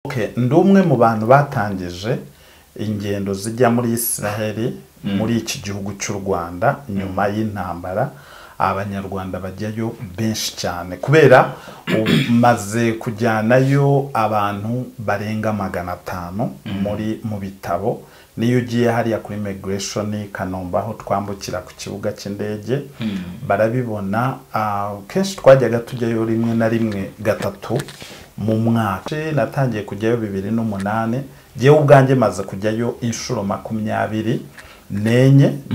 Okay, ndi umwe mu bantu batangije ingendo zijya muri Israheli muri iki gihugu cy'u Rwanda nyuma y'intambara. Abanyarwanda bajyayo benshi cyane kubera umaze kujyanayo abantu barenga 500 muri mu bitabo. Niyo ugiye hariya kuri migration Kanombe aho twambukira ku kibuga cy'indege barabibona. Kenshi twajyaga tujyayo rimwe na rimwe gatatu mu mwaka. Natangiye kujyayo 2008, jyewe ubwanjye maze kujyayo inshuro 24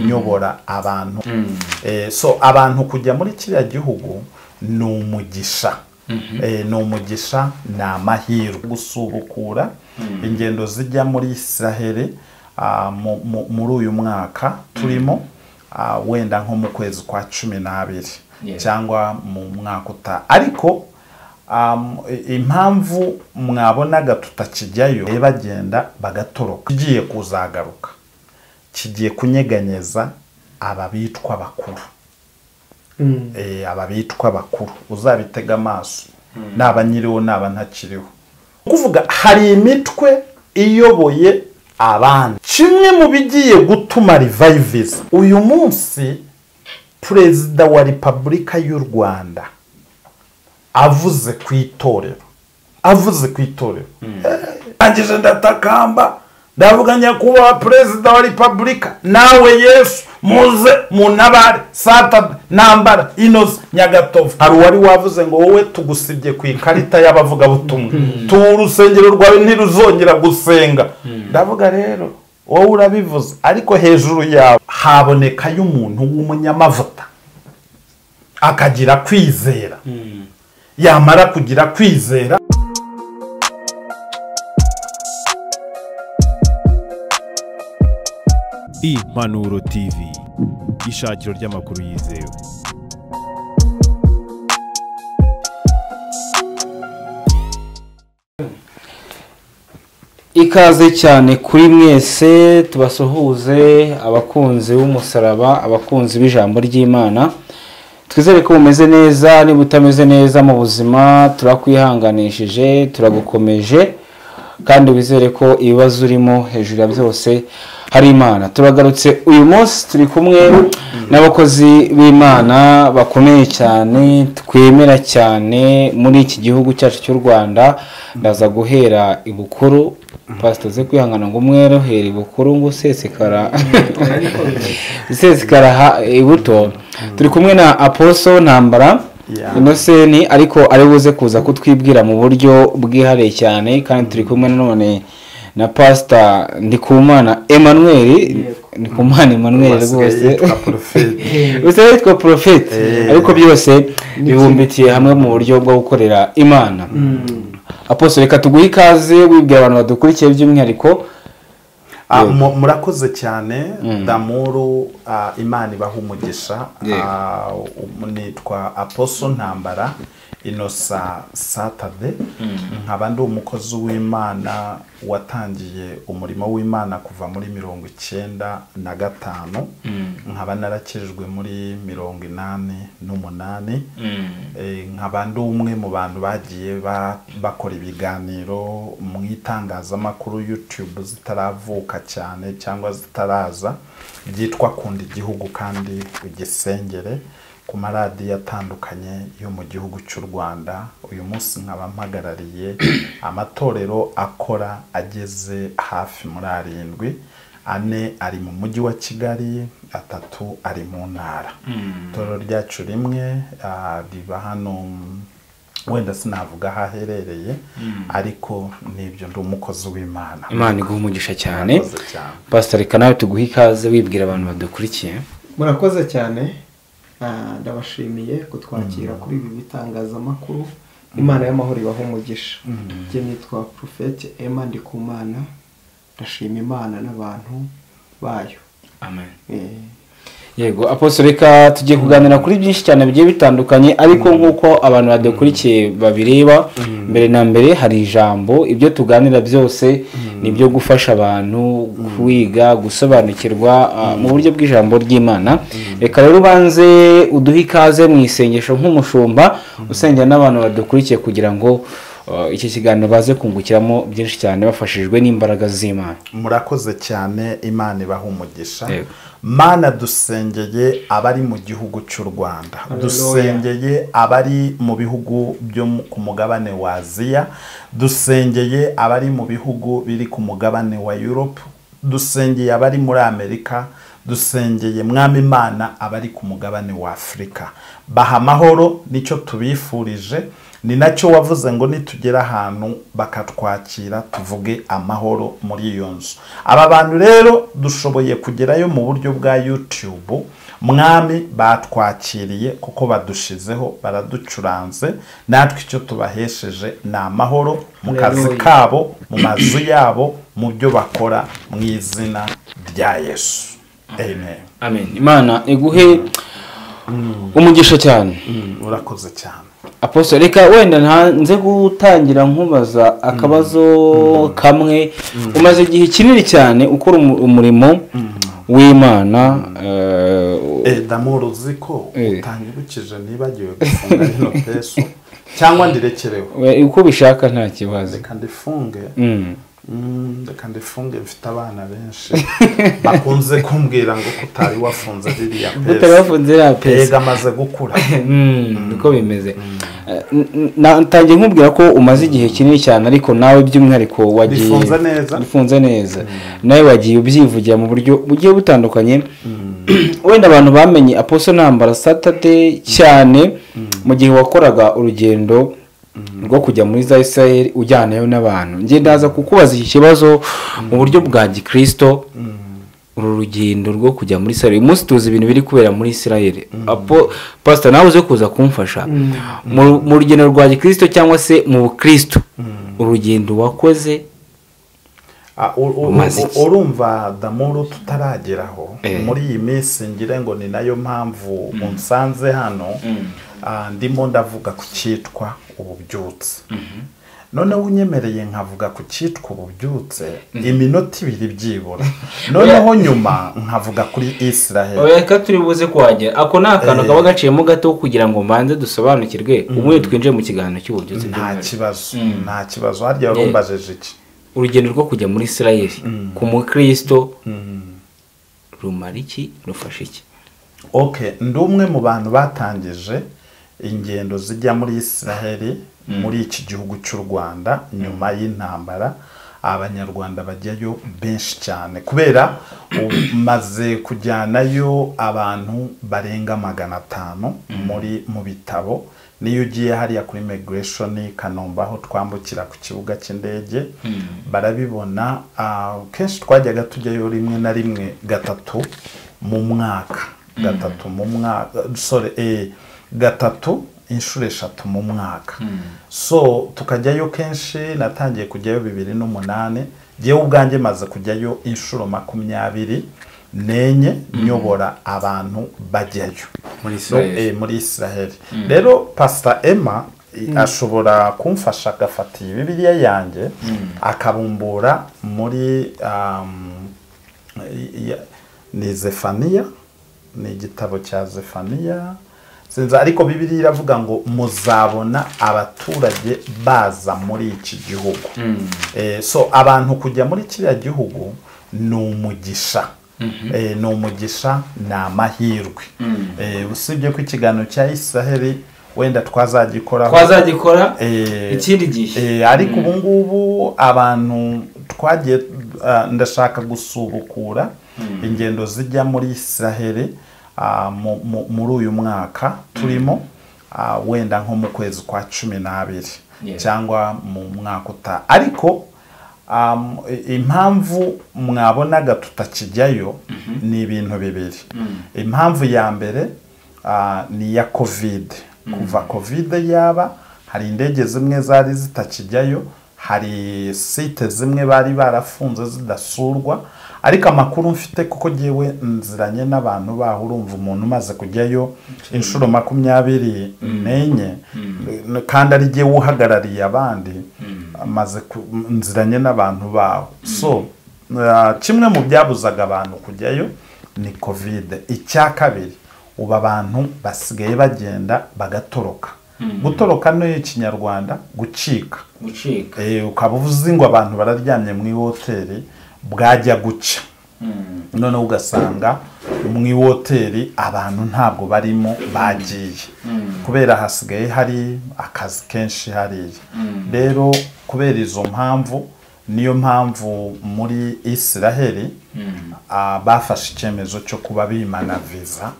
nyobora abantu. So abantu kujya muri kiriya gihugu ni umugisha. Ni umugisha, ni amahirwe. Gusubukura ingendo zijya muri Israheli muri uyu mwaka turimo, wenda nko mu kwezi kwa 12 cyangwa mu mwaka uta. Ariko impamvu mwabonaga tutakijyayo, bagenda bagatoroka, kigiye kuzagaruka, kigiye kunyeganyeza ababitwa bakuru. Ababitwa bakuru uzabitega amaso, naba nyiriho naba ntakiriho. Kuvuga hari imitwe iyoboye abandi. Kimwe mu bigiye gutuma revival uyu munsi, Perezida wa Repubulika y'u Rwanda avuze ku itorero, avuze ku itorero, angije ndatakamba ndavuga nyakubahwa Perezida wa Repubulika, nawe Yesu muze munabare sata nambara inoze Nyagatovu. Hari uwari wavuze ngo wowe tugusibye ku ikarita y'abavuga butumwa, urusengero rwawe ntiruzongera gusenga. Ndavuga rero wowe urabivuze, ariko hejuru yawe haboneka y'umuntu w'umunyamavuta akagira kwizera. Yamara kugira kwizera, Impanuro TV, ishakiro ry'amakuru yizewe. Ikaze cyane kuri mwese, tubasuhuze abakunzi b'umusaraba, abakunzi b'ijambo ry'Imana. Twizere ko mumeze neza. Niba utameze neza mu buzima, turakwihanganishije, turagukomeje, kandi wizere ko ibibazo urimo hejuru ya byose hari Imana. Turagarutse uyu munsi turi kumwe n'abakozi b'Imana bakomeye cyane, twemera cyane muri iki gihugu cyacu cy'u Rwanda. Ndaza guhera ibukuru, pastor ze kwihangana ngo umwerohere ibukuru ngo sesekara sesekara ibuto. Turi kumwe na Apostle Ntambara Innocent, ariko ari buze kuza kutwibwira mu buryo bwihariye cyane. Kandi turi kumwe nanone na Pastor Ndikumana Emmanuel. Ndikumana Emmanuel rwose yitwa Prophet, ariko byose bibumbitiye hamwe mu buryo bwo gukorera Imana. Apostle, reka tuguhe ikaze wibwira abantu badukurikiye by'umwihariko. Murakoze cyane Damuru, Imana ibaha umugisha. Nitwa Apostle Ntambara Innocent Saturday, nkaba ndi umukozi w'Imana watangiye umurimo w'Imana kuva muri 95, nkaba narakijwe muri 88. Nkaba ndi umwe mu bantu bagiye bakora ibiganiro mu itangazamakuru YouTube zitaravuka cyane cyangwa zitaraza, byitwa Kunda Igihugu kandi ugisengere, ku maradiyo atandukanye yo mu gihugu cy'u Rwanda. Uyu munsi nkaba mpagarariye amatorero akora ageze hafi muri 7, 4 ari mu mujyi wa Kigali, 3 ari mu ntara. Itorero ryacu rimwe riba hano, wenda sinavuga aho aherereye, ariko nibyo, ndi umukozi w'Imana. Imana iguhe umugisha cyane. Pastor, reka nawe tuguhe ikaze wibwira abantu badukurikiye. Murakoze cyane, ndabashimiye kutwakira kuri ibi bitangazamakuru. Imana y'amahoro ibahe umugisha. Njye nitwa Prophet Emma Ndikumana, ndashima Imana n'abantu bayo. Amen. Yego Apostle, reka tugiye kuganira kuri byinshi cyane bigiye bitandukanye, ariko nkuko abantu badukurikiye babireba, mbere na mbere hari ijambo. Ibyo tuganira byose ni ibyo gufasha abantu kwiga, gusobanukirwa mu buryo bw'ijambo ry'Imana. Reka rero ubanze uduhe ikaze mu isengesho nk'umushumba usengera n'abantu badukurikiye kugira ngo iki kiganiro baze kungukiramo byinshi cyane bafashijwe n'imbaraga z'Imana. Murakoze cyane, Imana ibaha umugisha. Mana, dusengeye abari mu gihugu cy'u Rwanda, dusengeye abari mu bihugu byo ku mugabane wa Aziya, dusengeye abari mu bihugu biri ku mugabane wa Europe, dusengeye abari muri Amerika, dusengeye Mwami Imana abari ku mugabane wa Afurika. Baha amahoro, nicyo tubifurije, ni nacyo wavuze ngo nitugera ahantu bakatwakira tuvuge amahoro muri iyo nzu. Aba bantu rero dushoboye kugerayo mu buryo bwa YouTube, Mwami batwakiriye kuko badushizeho, baraducuranze, natwe icyo tubahesheje ni amahoro mu kazi kabo, mu mazu yabo, mu byo bakora, mu izina rya Yesu. Amen. Amen. Imana iguhe umugisha cyane. Urakoze cyane. Apostle, reka wenda nze gutangira nkubaza akabazo kamwe. Umaze igihe kinini cyane ukora umurimo w'Imana. Damoro, uzi ko utanyibukije nibagiwe gufunga rino peso cyangwa ndirekerewe? Uko bishaka nta kibazo. Reka ndifunge. Reka ndifunge, mfite abana benshi bakunze kumbwira ngo kutari wafunze ririya peso. Kutari wafunze ririya peso. Ega amaze gukura. Niko bimeze. Natangiye nkubwira ko umaze igihe kinini cyane, ariko nawe by'umwihariko wagiye bifunze neza. Bifunze neza. Nawe wagiye ubyivugira mu buryo bugiye butandukanye. Wenda abantu bamenye Apostle Ntambara Saturday cyane mu gihe wakoraga urugendo rwo kujya muri za Israel ujyanayo n'abantu. Ngiye ndaza kukubaza iki kibazo mu buryo bwa Gikristo. Uru rugendo rwo kujya muri Israel, uyu munsi tuzi ibintu biri kubera muri Israel. Apo Pastor, nawe uze kuza kumfasha mu rugendo rwa Gikristo cyangwa se mu Bukristo, urugendo wakoze. Urumva Damuru, tutarageraho muri iyi minsi, ngire ngo ni nayo mpamvu unsanze hano, ndimo ndavuga ku cyitwa ububyutse. Noneho unyemereye nkavuga ku cyitwa ububyutse iminota ibiri byibura, noneho nyuma nkavuga kuri Israel. Reka turi buze kuhagera. Ako ni akantu kaba gaciyemo gato kugira ngo mbanze dusobanukirwe, ubundi twinjiye mu kiganiro cy'ububyutse. Nta kibazo, nta kibazo. Harya warumbajeje iki? Urugendo rwo kujya muri Israel ku mukristo rumara iki, rufasha iki? Okay, ndi umwe mu bantu batangije ingendo zijya muri Israel muri iki gihugu cy'u Rwanda nyuma y'intambara. Abanyarwanda bajyayo benshi cyane, kubera umaze kujyanayo abantu barenga 500 muri mu bitabo. Niyo ugiye hariya kuri migration Kanombe aho twambukira ku kibuga cy'indege barabibona. Kenshi twajyaga tujyayo rimwe na rimwe, gatatu mu mwaka, gatatu mu mwaka, sorry, gatatu inshuro 3 mu mwaka. So tukajyayo kenshi. Natangiye kujyayo 2008, jewe ubwanjye maze kujyayo inshuro 24 nyobora abantu bajyayo muri Israel. Rero Pastor Emma ashobora kumfasha agafata Bibiliya yanjye akabumbura muri ni Zefaniya, ni igitabo cya Zefaniya sinzi, ariko Bibiliya iravuga ngo muzabona abaturage baza muri iki gihugu. So abantu kujya muri kiriya gihugu ni umugisha. Ni umugisha, ni amahirwe. Usibye ko ikiganiro cya Israel wenda twazagikora ikindi gihe, ariko ubu ngubu abantu twagiye, ndashaka gusubukura ingendo zijya muri Israel muri uyu mwaka turimo, wenda nko mu kwezi kwa 12 cyangwa mu mwaka uta. Ariko impamvu mwabonaga tutakijyayo ni ibintu bibiri. Impamvu ya mbere ni ya Covid. Kuva Covid yaba, hari indege zimwe zari zitakijyayo, hari site zimwe bari barafunze zidasurwa. Ariko amakuru mfite, kuko jewe nziranye n'abantu baho, urumva umuntu umaze kujyayo inshuro 24 kandi ari jewe uhagarariye abandi, amaze nziranye n'abantu baho. So kimwe mu byabuzaga abantu kujyayo ni Covid. Icya kabiri, ubu abantu basigaye bagenda bagatoroka. Gutoroka ni ikinyarwanda gucika. Ukaba uvuze ngo abantu bararyamye mu ihoteli bwajya guca, noneho ugasanga mu ihoteli abantu ntabwo barimo bagiye, kubera hasigaye hari akazi kenshi hariya. Rero kubera izo mpamvu niyo mpamvu muri Israheli bafashe icyemezo cyo kuba bimana visa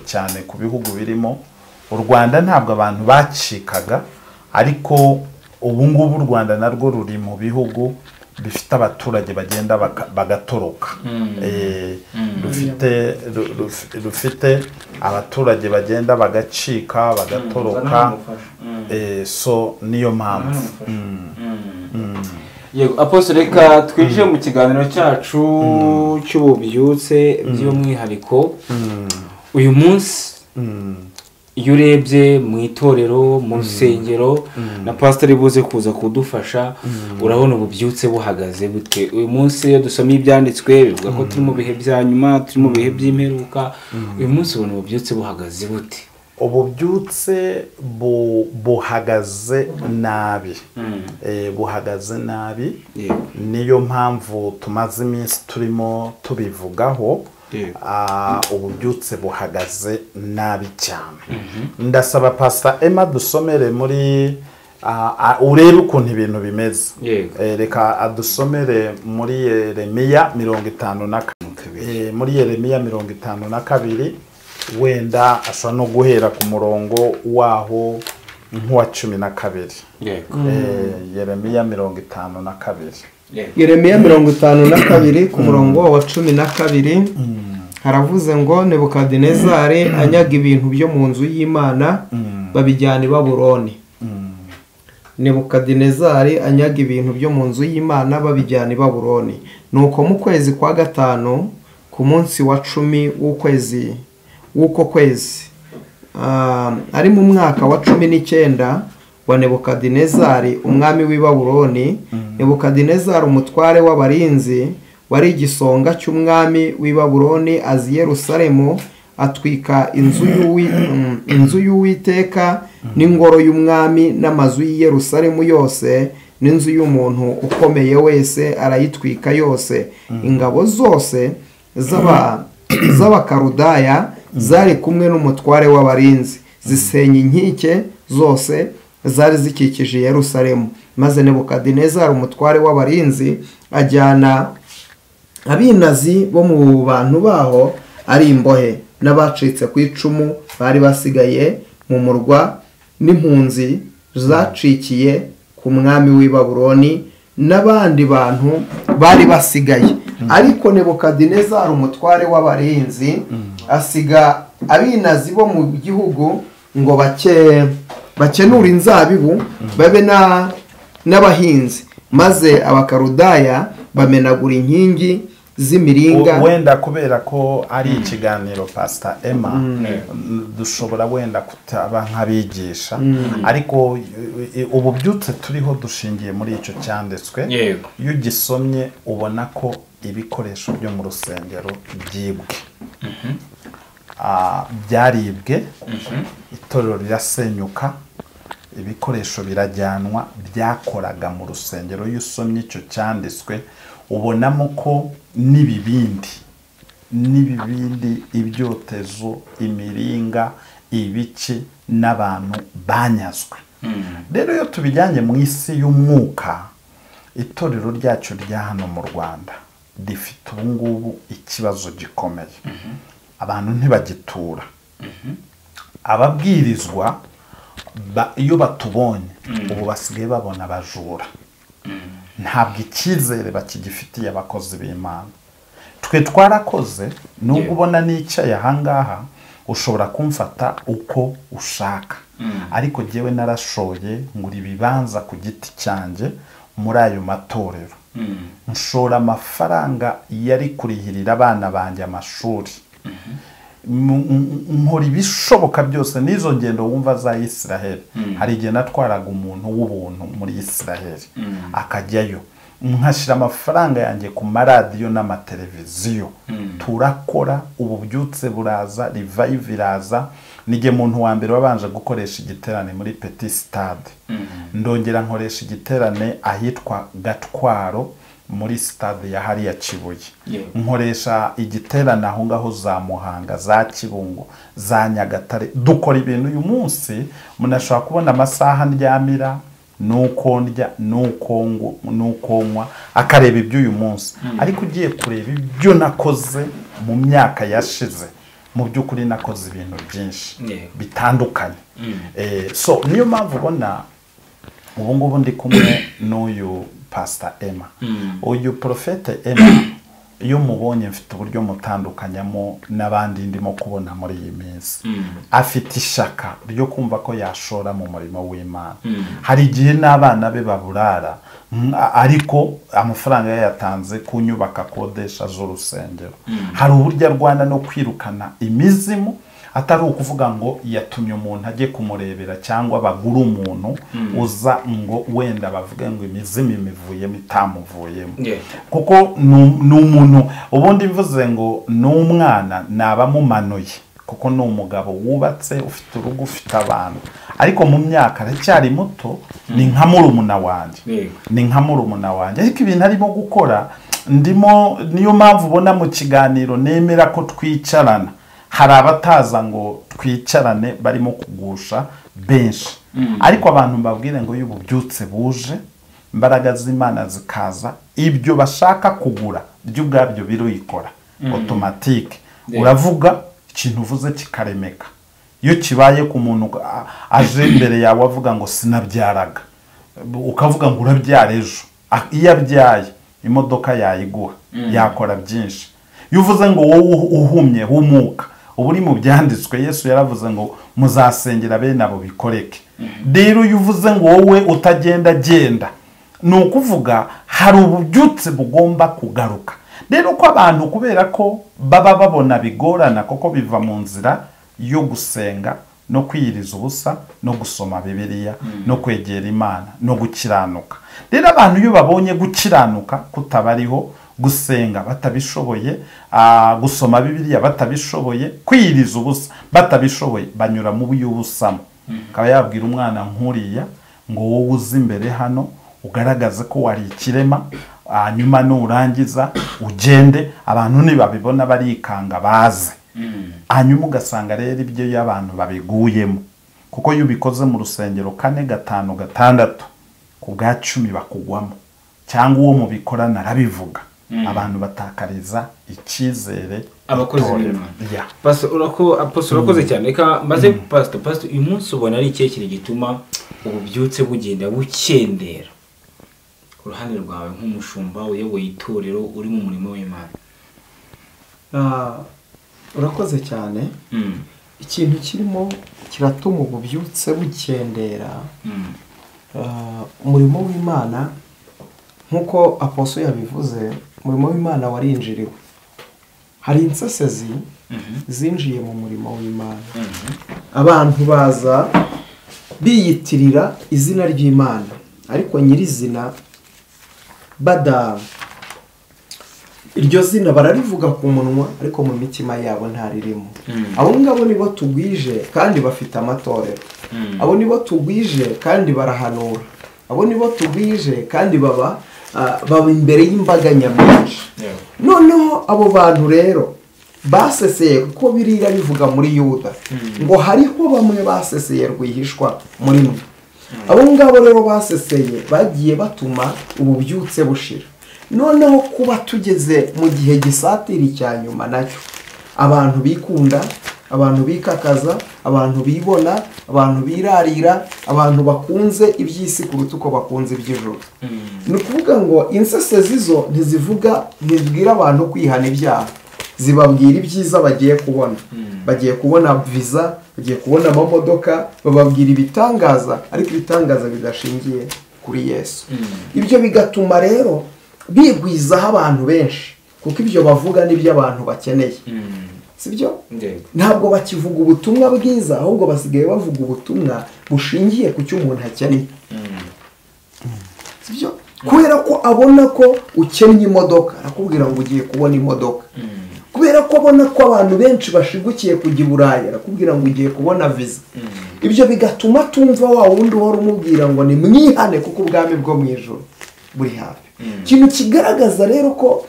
cyane ku bihugu birimo u Rwanda. Ntabwo abantu bacikaga, ariko ubu ngubu u Rwanda narwo ruri mu bihugu bifite abaturage bagenda bagatoroka. Rufite abaturage bagenda bagacika bagatoroka. So niyo mpamvu. Yego Apostle, reka twinjire mu kiganiro cyacu cy'ububyutse by'umwihariko uyu munsi. Iyo urebye mu itorero, mu rusengero, na pastor buze kuza kudufasha, urabona ububyutse buhagaze bute uyu munsi? Iyo dusoma ibyanditswe bivuga ko turi mu bihe bya nyuma, turi mu bihe by'imperuka. Uyu munsi ubona ububyutse buhagaze bute? Ububyutse buhagaze nabi. Buhagaze nabi. Niyo mpamvu tumaze iminsi turimo tubivugaho. Ububyutse buhagaze nabi cyane. Ndasaba Pastor Emma dusomere muri urebe ukuntu ibintu bimeze. Reka adusomere muri Yeremiya 52. Muri Yeremiya 52 wenda ashobora no guhera ku murongo waho nk'uwa 12. Yeremiya 52. Yeremiya 52 ku murongo wa 12 haravuze ngo Nebukadinezari anyaga ibintu byo mu nzu y'Imana babijyana i Babuloni. Nebukadinezari anyaga ibintu byo mu nzu y'Imana babijyana i Babuloni. Nuko mu kwezi kwa gatanu ku munsi wa 10 w'ukwezi w'uko kwezi, ari mu mwaka wa 19 wa Nebukadinezari umwami w'i Babuloni, Nebukadinezari umutware w'abarinzi wari igisonga cy'umwami w'i Babuloni azi Yerusalemu, atwika inzu y'Uwiteka n'ingoro y'umwami n'amazu y'i Yerusalemu yose n'inzu y'umuntu ukomeye wese arayitwika yose. Ingabo zose z'Abakaludaya zari kumwe n'umutware w'abarinzi zisenya inkike zose zari zikikije Yerusalemu. Maze Nebukadinezari umutware w'abarinzi ajyana abinazi bo mu bantu baho ari imbohe n'abacitse ku icumu bari basigaye mu murwa n'impunzi zacikiye ku mwami w'i Babuloni n'abandi bantu bari basigaye. Ariko Nebukadinezari umutware w'abarinzi asiga abinazi bo mu gihugu ngo bakenura inzabibu babe n'abahinzi, maze Abakaludaya bamenagura inkingi z'imiringa. Wenda kubera ko ari ikiganiro Pastor Emma, dushobora wenda kutaba nk'abigisha, ariko ububyutse turiho dushingiye muri icyo cyanditswe. Iyo ugisomye ubona ko ibikoresho byo mu rusengero byibwe, byaribwe, itorero rirasenyuka, ibikoresho birajyanwa byakoraga mu rusengero. Iyo usomye icyo cyanditswe ubonamo ko n'ibibindi ibyotezo, imiringa, ibiki n'abantu banyazwe. Rero iyo tubijyanye mu isi y'umwuka, itorero ryacu rya hano mu Rwanda rifite ubu ngubu ikibazo gikomeye. Abantu ntibagitura. Ababwirizwa iyo batubonye ubu basigaye babona abajura. Ntabwo icyizere bakigifitiye abakozi b'Imana. Twe twarakoze, nubwo ubona nicaye ahangaha ushobora kumfata uko ushaka, ariko jyewe narashoye ngura ibibanza ku giti cyanjye muri ayo matorero, nshora amafaranga yari kurihirira abana banjye amashuri, nkora ibishoboka byose. N'izo ngendo wumva za Israheli, hari igihe natwaraga umuntu w'ubuntu muri Israheli akajyayo. Nkashyira amafaranga yanjye ku maradiyo n'amateleviziyo. Turakora, ububyutse buraza, revive iraza. Nige muntu wa mbere wabanje gukoresha igiterane muri Petit Stade. Ndongera nkoresha igiterane ahitwa Gatwaro muri stade ya hariya Kibuye. Nkoresha igiterane aho ngaho za Muhanga, za Kibungo, za Nyagatare. Dukora ibintu uyu munsi munashobora kubona amasaha ndyamira, nuko ndya, nuko nywa, akareba iby'uyu munsi. Ariko ugiye kureba ibyo nakoze mu myaka yashize, mu by'ukuri nakoze ibintu byinshi bitandukanye. So niyo mpamvu ubona ubu ngubu ndi kumwe n'uyu Pastor Emma. Uyu Prophète Emma iyo mubonye mfite uburyo mutandukanyamo n'abandi ndimo kubona muri iyi minsi. Afite ishaka ryo kumva ko yashora mu murimo w'Imana. Hari igihe n'abana be baburara, ariko amafaranga yayatanze ku nyubako akodesha z'urusengero. Hari uburyo arwana no kwirukana imizimu, atari ukuvuga ngo yatumye umuntu ajye kumurebera cyangwa bagura umuntu uza ngo wenda bavuge ngo imizimu imivuyemo itamuvuyemo. Kuko ni umuntu ubundi mvuze ngo ni umwana nabamumanuye, kuko ni umugabo wubatse ufite urugo ufite abantu, ariko mu myaka aracyari muto, ni nka murumuna wanjye. Ni nka murumuna wanjye. Ariko ibintu arimo gukora ndimo, niyo mpamvu ubona mu kiganiro nemera ko twicarana. Hari abataza ngo twicarane barimo kugusha benshi. Ariko abantu mbabwire ngo y'ububyutse buje, imbaraga z'Imana zikaza, ibyo bashaka kugura byo ubwabyo birikora automatique. Uravuga ikintu uvuze kikaremeka. Iyo kibaye ku muntu aje imbere yawe avuga ngo sinabyaraga, ukavuga ngo urabyara ejo, iyo abyaye imodoka yayiguha, yakora byinshi. Iyo uvuze ngo wowe uhumye humuka, ubu uri mu byanditswe Yesu yaravuze ngo muzasengera bene abo bikoreke. Rero iyo uvuze ngo wowe utagenda genda, ni ukuvuga hari ububyutse bugomba kugaruka. Rero ko abantu kubera ko baba babona bigorana, kuko biva mu nzira yo gusenga no kwiyiriza ubusa no gusoma Bibiliya no kwegera Imana no gukiranuka. Rero abantu iyo babonye gukiranuka kutabariho, gusenga batabishoboye, gusoma Bibiliya batabishoboye, kwiyiriza ubusa batabishoboye, banyura mu buyubusamo. Akaba yabwira umwana nkuriya ngo wowe uzi imbere hano ugaragaze ko wari ikirema, hanyuma nurangiza ugende, abantu nibabibona barikanga baze. Hanyuma ugasanga rero ibyo y'abantu babiguyemo, kuko iyo ubikoze mu rusengero 4, 5, 6 ku bwa 10 bakugwamo, cyangwa uwo mubikora narabivuga, abantu batakariza icyizere abakozi b'Imana. Pastor urakoze cyane. Reka maze Pastor uyu munsi ubona ari ikihe kintu gituma ububyutse bugenda bukendera ku ruhande rwawe nk'umushumba uyoboye itorero uri mu murimo w'Imana? Urakoze cyane. Ikintu kirimo kiratuma ububyutse bukendera, umurimo w'Imana nkuko Apostle yabivuze, umurimo w'Imana warinjiriwe. Hari insesezi zinjiye mu murimo w'Imana. Abantu baza biyitirira izina ry'Imana, ariko nyirizina bada iryo zina bararivuga ku munwa, ariko mu mitima yabo ntaririmo. Abo ngabo nibo tugwije kandi bafite amatorero. Abo nibo tugwije kandi barahanura. Abo nibo tugwije kandi baba imbere y'imbaga nyamwinshi. Noneho abo bantu rero baseseye, kuko birira bivuga muri Yuda ngo hariho bamwe baseseye rwihishwa muri mwe. Abo ngabo rero baseseye bagiye batuma ububyutse bushira. Noneho kuba tugeze mu gihe gisatira icya nyuma nacyo, abantu bikunda, abantu bikakaza, abantu bibona, abantu birarira, abantu bakunze iby'isi kuruta uko bakunze iby'ijuru. Ni ukuvuga ngo insesezi zo ntizivuga, ntizibwira abantu kwihana ibyaha, zibabwira ibyiza bagiye kubona. Bagiye kubona visa, bagiye kubona amamodoka, bababwira ibitangaza, ariko ibitangaza bidashingiye kuri Yesu. Ibyo bigatuma rero bigwizaho abantu benshi, kuko ibyo bavuga nibyo abantu bakeneye. Sibyo? Ntabwo bakivuga ubutumwa bwiza, ahubwo basigaye bavuga ubutumwa bushingiye ku cyo umuntu akeneye. Sibyo? Kubera ko abona ko ukennye imodoka, arakubwira ngo ugiye kubona imodoka. Kubera ko abona ko abantu benshi bashigukiye kujya i Burayi, arakubwira ngo ugiye kubona visa. Ibyo bigatuma tumva wa wundi uhora umubwira ngo ni mwihane kuko ubwami bwo mu ijuru buri hafi. Ikintu kigaragaza rero ko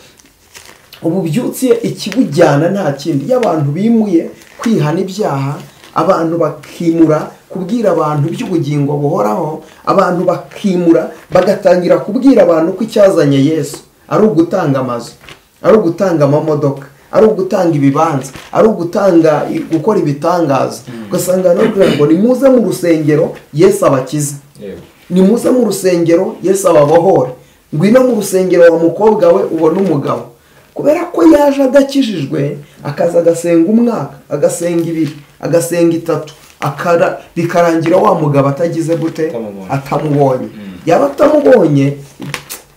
ububyutse ikibujyana nta kindi, iyo abantu bimuye kwihana ibyaha, abantu bakimura kubwira abantu iby'ubugingo buhoraho, abantu bakimura bagatangira kubwira abantu ko icyazanye Yesu ari ugutanga amazu, ari ugutanga amamodoka, ari ugutanga ibibanza, ari ugutanga gukora ibitangaza. Ugasanga no ngo nimuze mu rusengero Yesu abakize, nimuze mu rusengero Yesu ababohore, ngwino mu rusengero wa mukobwa we ubone umugabo. Kubera ko yaje adakijijwe, akaza agasenga umwaka, agasenga ibiri, agasenga itatu, bikarangira wa mugabo atagize gute, atamubonye. Yaba atamubonye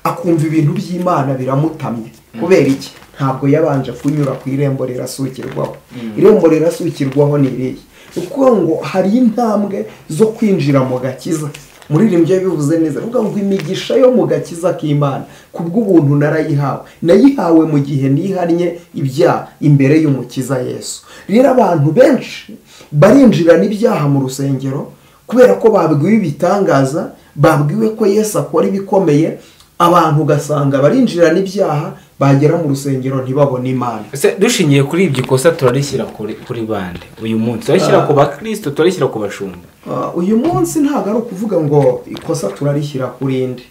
akumva ibintu by'Imana biramutamye. Kubera iki? Ntabwo yabanje kunyura ku irembo rirasukirwaho. Irembo rirasukirwaho ni irihe? Uko ngo hari intambwe zo kwinjira mu gakiza. Muririmbyi bivuze neza, avuga ngo imigisha yo mu gakiza k'Imana kubw'ubuntu narayihawe, nayihawe mu gihe nihannye ibyaha imbere y'umukiza Yesu. Rero abantu benshi barinjirana ibyaha mu rusengero kubera ko babwiwe ibitangaza, babwiwe ko Yesu akora ibikomeye, abantu ugasanga barinjirana ibyaha, bagera mu rusengero ntibabone Imana. Ese dushingiye kuri ibyo ikosa turarishyira kuri bande uyu munsi? Turarishyira ku bakristo, turarishyira ku bashumba? Uyu munsi ntabwo ari ukuvuga ngo ikosa turarishyira kuri indi.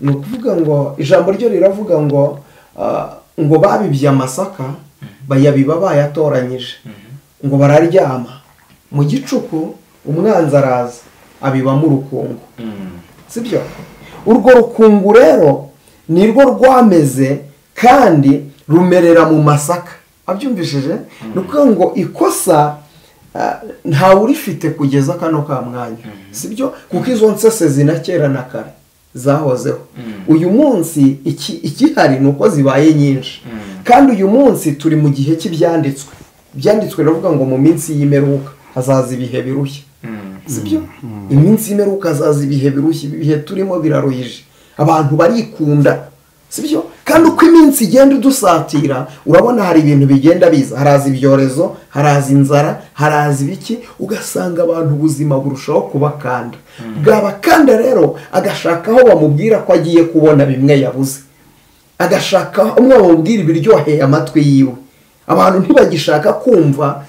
Ni ukuvuga ngo ijambo ryo riravuga ngo ngo babibye amasaka bayabiba bayatoranyije, ngo bararyama mu gicuku umwanzi araza abibamo urukungu. Sibyo? Urwo rukungu rero nirwo rwameze kandi rumerera mu masaka. Abyumvishije? Ni ukuvuga ngo ikosa ntawe urifite kugeza kano ka mwanya. Sibyo? Kuko izo nsese zinakera na kare zahozeho. Uyu munsi ikihari ni uko zibaye nyinshi. Kandi uyu munsi turi mu gihe cy'ibyanditswe. Ibyanditswe biravuga ngo mu minsi y'imperuka hazaza ibihe birushya. Sibyo? Iminsi y'imperuka hazaza ibihe birushya. Ibihe turimo biraruhije. Abantu barikunda. Sibyo? Kandi uko iminsi igenda idusatira, urabona hari ibintu bigenda biza, haraza ibyorezo, haraza inzara, haraza ibiki, ugasanga abantu ubuzima burushaho kubakanda. Bwabakanda rero agashaka aho bamubwira ko agiye kubona bimwe yabuze, agashaka umwe bamubwira ibiryoheye amatwi yiwe. Abantu ntibagishaka kumva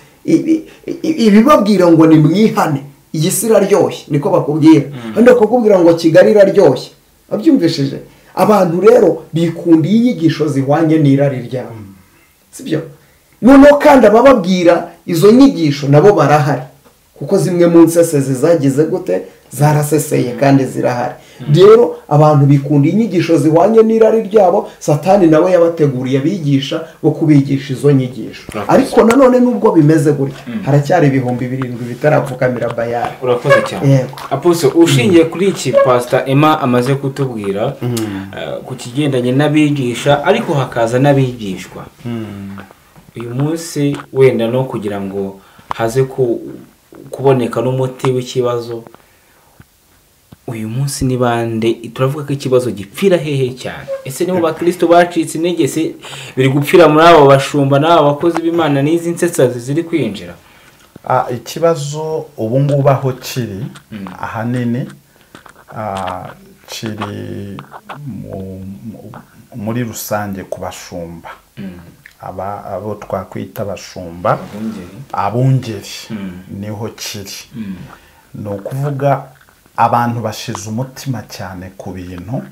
ibibabwira ngo ni mwihane, iyi si iraryoshye, niko bakubwira. Kandi bakakubwira ngo Kigali iraryoshye. Abyumvishije? Abantu rero bikundiye inyigisho zihwanye n'irari ryabo. Sibyo? Noneho kandi abababwira izo nyigisho nabo barahari, kuko zimwe mu nsese zagize gute, zaraseseye kandi zirahari. Rero abantu bikundiye inyigisho zihwanye n'irari ryabo, Satani nawe yabateguriye abigisha bo kubigisha izo nyigisho. Ariko nanone nubwo bimeze gutya, haracyari 7,000 bitarapfukamira Bayali. Urakoze cyane. Apostle, ushingiye kuri iki Pastor Emma amaze kutubwira ku kigendanye n'abigisha, ariko hakaza n'abigishwa. Uyu munsi wenda no kugira ngo haze kuboneka n'umuti w'ikibazo, uyu munsi ni bande turavuga ko ikibazo gipfira hehe cyane? Ese nibo bakristo bacitse intege? Se biri gupfira muri abo bashumba n'abo bakozi b'Imana n'izi nsetsazi ziri kwinjira? Ikibazo ubu ngubu aho kiri ahanini kiri muri rusange ku bashumba, abo twakwita abashumba, abungeri, niho kiri. Ni ukuvuga abantu bashize umutima cyane ku bintu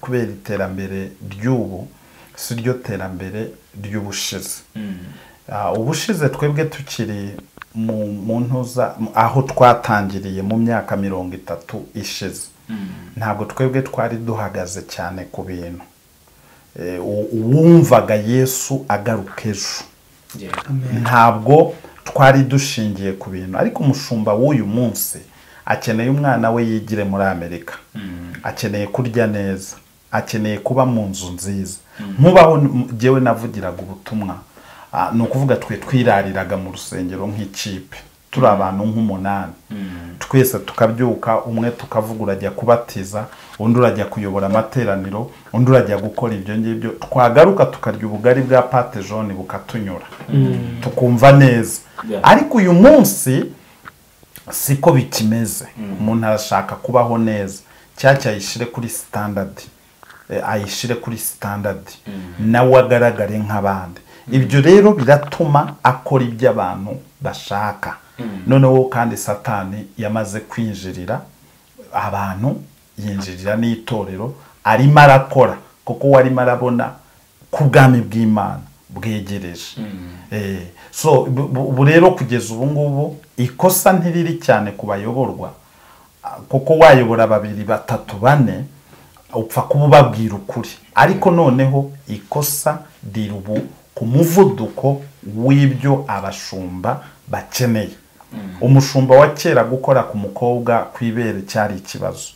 kubera iterambere ry'ubu si ryo terambere ry'ubushize. Ubushize twebwe tukiri mu ntuza aho twatangiriye mu myaka 30 ishize, ntabwo twebwe twari duhagaze cyane ku bintu. Uwumvaga Yesu agaruka ejo, ntabwo twari dushingiye ku bintu. Ariko umushumba w'uyu munsi akeneye umwana we yigire muri Amerika, akeneye kurya neza, akeneye kuba mu nzu nziza. Nkubaho jewe navugiraga ubutumwa, ni ukuvuga twe twirariraga mu rusengero nk'ikipe. turi abantu nk'umunani, twese tukabyuka, umwe tukavuga urajya kubatiza, undi urajya kuyobora amateraniro, undi urajya gukora ibyo ngibyo, twagaruka tukarya ubugari bwa pâte jaune bukatunyura, tukumva neza. Ariko uyu munsi siko bikimeze. Umuntu arashaka kubaho neza, cyacya ayishyire kuri standard, ayishyire kuri standard, nawe agaragare nk'abandi. Ibyo rero biratuma akora ibyo abantu bashaka. Noneho kandi Satani yamaze kwinjirira abantu, yinjirira n'itorero, arimo arakora kuko we arimo arabona ku bwami bw'Imana bwegereje. So ubu rero kugeza ubu ngubu ikosa ntiriri cyane ku bayoborwa, kuko wayobora babiri, batatu, bane, upfa kuba ubabwira ukuri. Ariko noneho ikosa riri ubu ku muvuduko w'ibyo abashumba bakeneye. Umushumba wa kera gukora ku mukobwa ku ibere cyari ikibazo,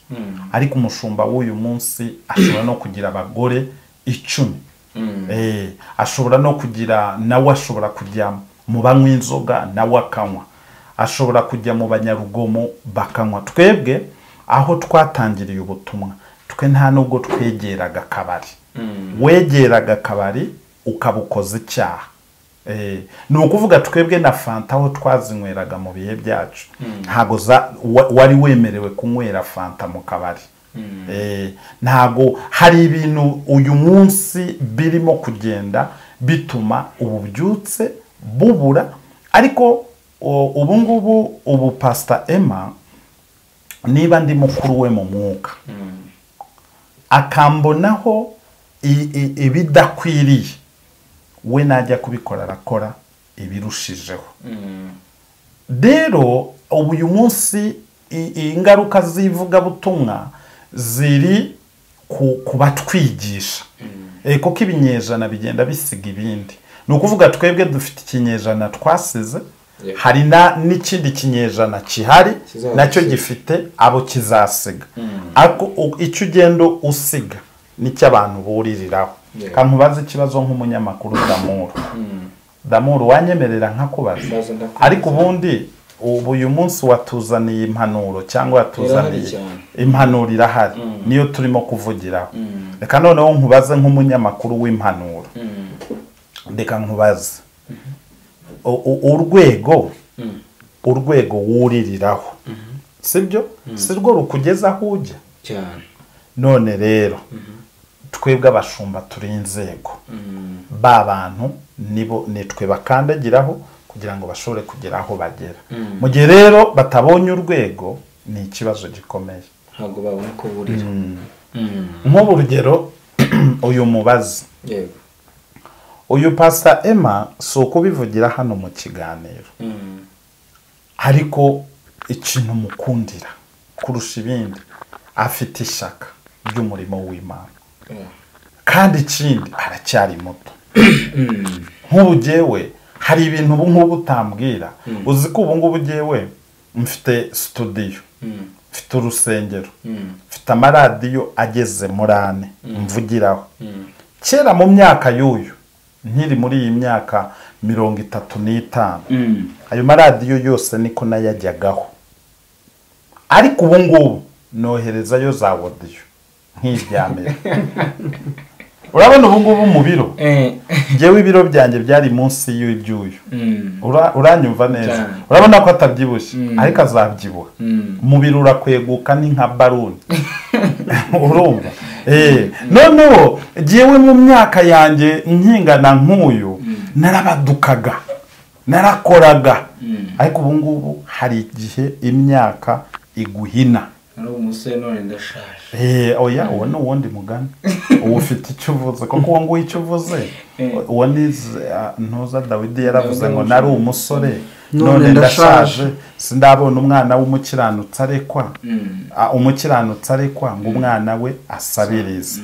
ariko umushumba w'uyu munsi ashobora no kugira abagore 10, ashobora no kugira, nawe ashobora kujya mu banywa inzoga nawe akanywa, ashobora kujya mu banyarugomo bakanywa. Twebwe aho twatangiriye ubutumwa, twe nta nubwo twegeraga akabari. Wegeraga akabari ukabukoza icyaha. Ni ukuvuga twebwe na fanta aho twazinyweraga mu bihe byacu, ntago wari wemerewe kunywera fanta mu kabari. Ntago hari ibintu uyu munsi birimo kugenda bituma ububyutse bubura. Ariko ubu ngubu, ubu Pastor Emma, niba ndi mukuru we mu mwuka, akambonaho ibidakwiriye, we najya kubikora arakora ibirushijeho. Rero ubu uyu munsi ingaruka z'ivugabutumwa ziri ku batwigisha, kuko ibinyejana bigenda bisiga ibindi. Ni ukuvuga twebwe dufite ikinyejana twasize, hari n'ikindi kinyejana kihari nacyo gifite abo kizasiga. Ariko icyo ugenda usiga nicyo abantu buririraho. Kankubaza ikibazo nk'umunyamakuru Damuru. Damuru, wanyemerera nkakubaza? Ariko ubundi ubu uyu munsi watuzaniye impanuro, cyangwa watuzaniye impanuro irahari, niyo turimo kuvugiraho. Reka noneho nkubaze nk'umunyamakuru w'impanuro. Reka nkubaze urwego wuririraho, sibyo? Si rwo rukugeza aho ujya cyane. None rero twebwe abashumba turi inzego, ba bantu nibo nitwe bakandagiraho kugira ngo bashobore kugera aho bagera. Mu gihe rero batabonye urwego ni ikibazo gikomeye, ntabwo babona ko burira. Nk'ubu urugero uyu mubazi, uyu Pastor Emma, si ukubivugira hano mu kiganiro, ariko ikintu mukundira kurusha ibindi, afite ishyaka ry'umurimo w'Imana, kandi ikindi aracyari muto. Nk'ubu jyewe hari ibintu ubu ngubu utambwira. Uzi ko ubu ngubu jyewe mfite studio, mfite urusengero, mfite amaradiyo ageze muri 4 mvugiraho. Kera mu myaka y'uyu, nkiri muri iyi myaka 35, ayo maradiyo yose niko nayajyagaho. Ariko ubu ngubu noherezayo za audio nk'ibyamera. Urabona ubu ngubu mu biro, njyewe ibiro byanjye byari munsi y'ibyuyu. Uranyumva neza? Urabona ko atabyibushye, ariko azabyibuha. Mu biro urakweguka ni nka baruni. Urumva? Noneho njyewe mu myaka yanjye nkingana nk'uyu, narabadukaga, narakoraga. Ariko ubu ngubu hari igihe imyaka iguhina. Ari umusore none ndashaje. Oya, uwo ni uwundi mugani. Uwo ufite icyo uvuze, kuko uwo nguwo icyo uvuze, uwo ni ntuza Dawidi yaravuze ngo nari umusore none ndashaje, sindabona umwana w'umukiranutsi arekwa, umukiranutsi arekwa ngo umwana we asabirize.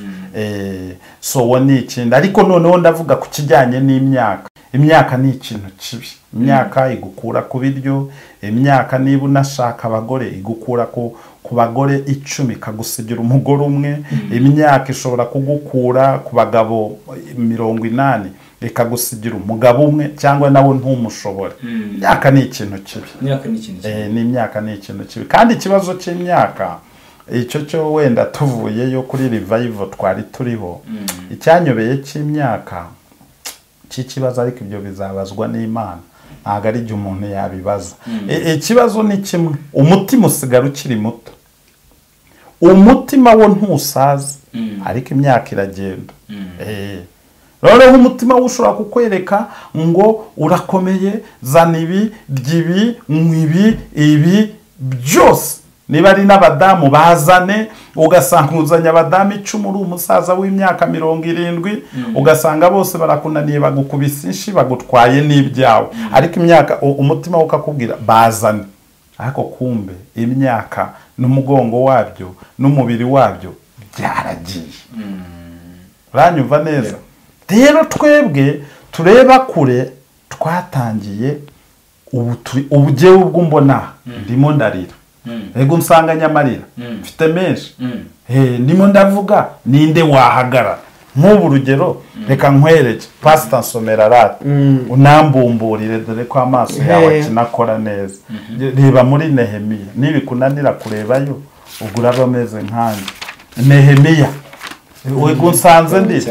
So uwo ni ikindi. Ariko noneho ndavuga ku kijyanye n'imyaka. Imyaka ni ikintu kibi. Imyaka igukura ku biryo, imyaka niba unashaka abagore igukura ku bagore 10 ikagusigira umugore umwe. Imyaka ishobora kugukura ku bagabo 80 ikagusigira umugabo umwe cyangwa nawe ntumushobore. Imyaka ni ikintu kibi. Imyaka ni ikintu kibi. Kandi ikibazo cy'imyaka icyo cyo wenda tuvuyeyo kuri revival twari turiho, icyanyobeye cy'imyaka cy'ikibazo, ariko ibyo bizabazwa n'Imana, ntabwo ari igihe umuntu yabibaza. Ikibazo ni kimwe, umutima usigara ukiri muto, umutima wo ntusaza, ariko imyaka iragenda. Rero umutima wo ushobora kukwereka ngo urakomeye, zana ibi, ry'ibi, ibi, ibi byose. Niba ari n'abadamu bazane, ugasanga uzanye abadamu 10 uri umusaza w'imyaka 70, ugasanga bose barakunaniye, bagukubise inshi, bagutwaye n'ibyawe. Ariko imyaka umutima ukakubwira bazane, ariko kumbe imyaka n'umugongo wabyo n'umubiri wabyo byaragiye. Uranyumva neza? Rero twebwe tureba kure, twatangiye ubu jewe ubwo mbona ndimo ndarira. Ego nsanganya mfite menshi. Ndimo ndavuga ninde wahagarara. Nk'ubu urugero reka nkwereke Pastor Nsomera rata unambumburire dore ko amaso yawe akinakora neza. Reba muri Nehemiya, nibikunanira kurebayo ugura bameze nkanjye. Nehemiya wego nsanze ndi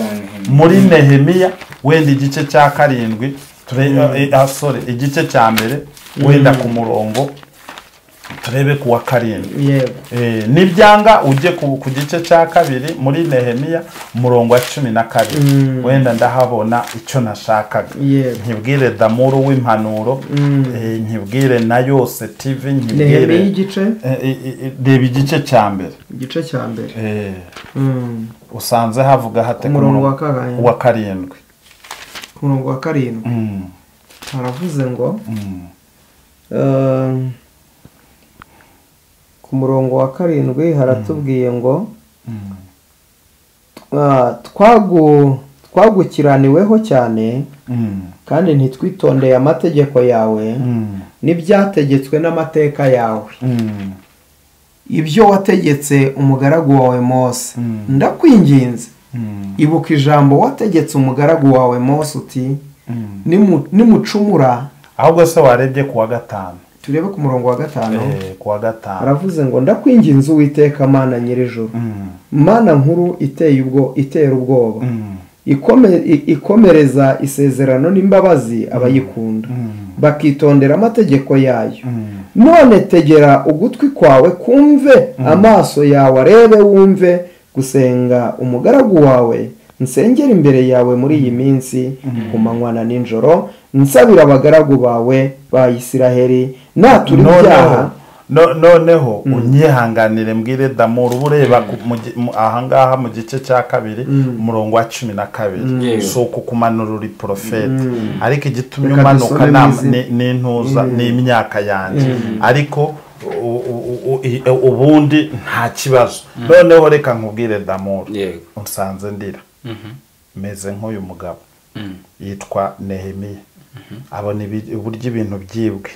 muri Nehemiya wenda igice cya 7 sorry igice cya mbere wenda ku murongo turebe kuwa 7. Nibyanga ujye ku gice cya 2 muri Nehemiya umurongo wa 12, wenda ndahabona icyo nashakaga. Nkibwire Damuru w'impanuro, nkibwire na Yose TV, nkibwire Nehemiya igice reba igice cya mbere. Igice cya mbere. Usanze havuga hate ku murongo wa 7. Ku murongo wa 7. Haravuze ngo ku murongo wa 7 haratubwiye ngo twagukiraniweho cyane kandi ntitwitondeye amategeko yawe n'ibyategetswe n'amateka yawe, ibyo wategetse umugaragu wawe Mose. Ndakwinginze ibuka ijambo wategetse umugaragu wawe Mose uti nimucumura. Ahubwo se warebye kuwa 5. Turebe ku murongo wa 5. Kuwa 5. Aravuze ngo ndakwinginze Uwiteka Mana nyir'ijuru, Mana nkuru iteye ubwo itera ubwoba, ikomereza isezerano n'imbabazi abayikunda, bakitondera amategeko yayo. None tegera ugutwi kwawe kumve, amaso yawe arebe wumve gusenga umugaragu wawe nsengera imbere yawe muri iyi minsi ku manywa na nijoro, nsabira abagaragu bawe ba Isiraheli natura ibyaha. Noneho unyihanganire mbwire Damuru, ureba ahangaha mu gice cya 2 umurongo wa 12, so kukumanura uri profete, ariko igitumye umanuka n'intuza n'imyaka yanjye, ariko ubundi nta kibazo. Noneho reka nkubwire Damuru, unsanze ndira meze nk'uyu mugabo yitwa Nehemiya, abona uburyo ibintu byibwe,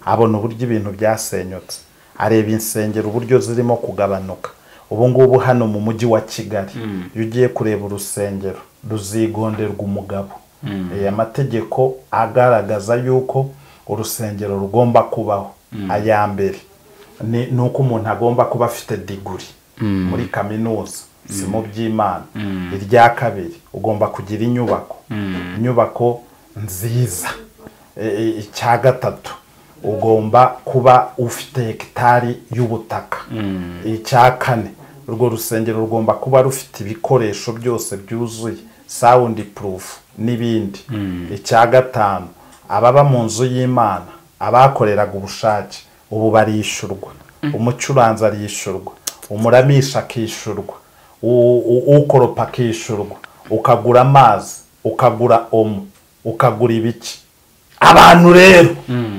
abona uburyo ibintu byasenyutse, areba insengero uburyo zirimo kugabanuka. Ubu ngubu hano mu mujyi wa Kigali iyo ugiye kureba urusengero ruzigonderwa umugabo. Amategeko agaragaza yuko urusengero rugomba kubaho. Aya mbere ni uko umuntu agomba kuba afite diguri muri kaminuza, si mu by'Imana. Irya kabiri ugomba kugira inyubako, inyubako nziza. Icya gatatu ugomba kuba ufite hegitari y'ubutaka. Icya kane urwo rusengero rugomba kuba rufite ibikoresho byose byuzuye, sound proof n'ibindi. Icya gatanu ababa mu nzu y'Imana abakoreraga ubushake ubu barishurwa, umucuranzi arishurwa, umuramisha akishurwa, ukoropa akishurwa, ukagura amazi, ukagura omo, ukagura ibiki. Abantu rero